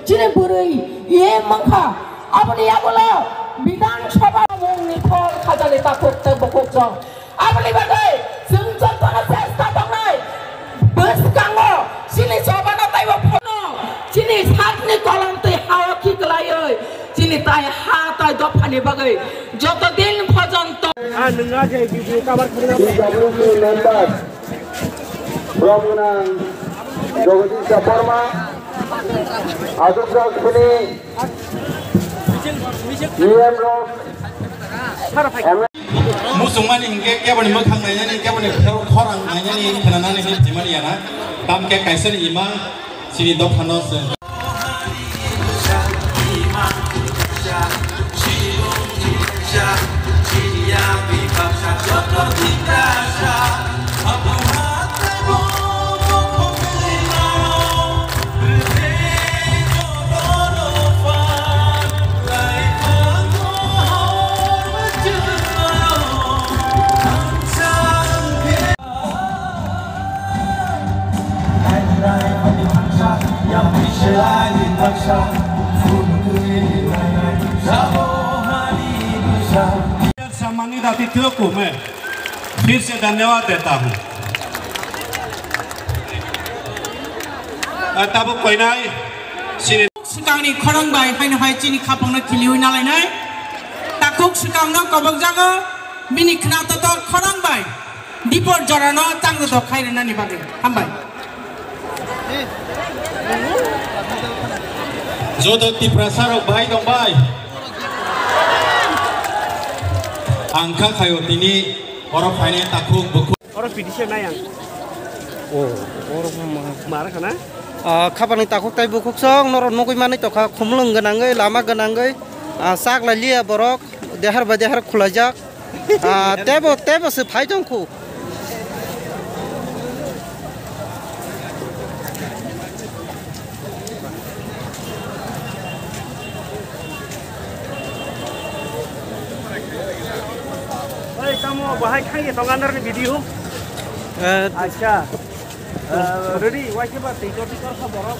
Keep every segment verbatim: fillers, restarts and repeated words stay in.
Chini bwrwi iye mankha, aboni yagulo Bidhan Sabha mungni phol khajani takhuk tei bukhuk chwng. Aboni bagwi chwng jotono chesta tongnai. Bwskango chini chobano teibo phono chini sakni kolom tei hao khiklaiwi chini tai ha tai dophani bagwi joto din porjonto. P W C member, Bromgwnang Jagadish Debbarma, Ajukjak sini, E M Road, M L A. Muchungmani hinkhe keboni mwkhang nainani, keboni khorang nainani, khnanani hinwi thwimani yana. Tamkhe kaisani imang chini dophano se. सम्मानित अतिथियों को मैं फिर से धन्यवाद देता हूँ। Tabuk koinai sini. Swkangni khorang bai haino hai chini khapangno khiliwi nalainai. Takhuk swkangno kobokjago bini khna totok khorang bai. Dipor jorano chang totok khai rwnani bagwi. Hambai. Joto Tiprasa rok bahai tong bai. Ang kha khaio tini oro phainai takhuk bukhuk. Oro P D C nai ang. O, oro ma. Mara khana? Ah, khapangni takhuk tai bukhuk song norok nugwi manwi tongkha, khumlwng gwnangwi, lama gwnangwi, ah, chak lai liya borok, dehar bai dehar khulaijak. Ah, tebo, tebo se phai tongkhu. Oi, tamo bahai khangye tong under ni video. Eh, acha. Eh, ready, waisa ba tei jodi kor kha borok.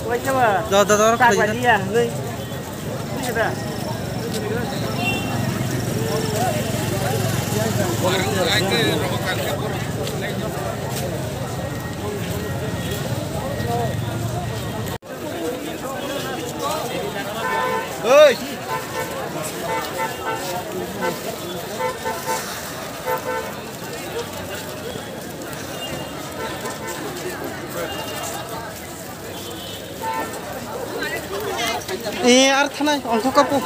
Waisa ba. Da, da, da, tak da, lagi ya, nei. Ini da. Oi. Eh, ar thanai, ongkho kapu.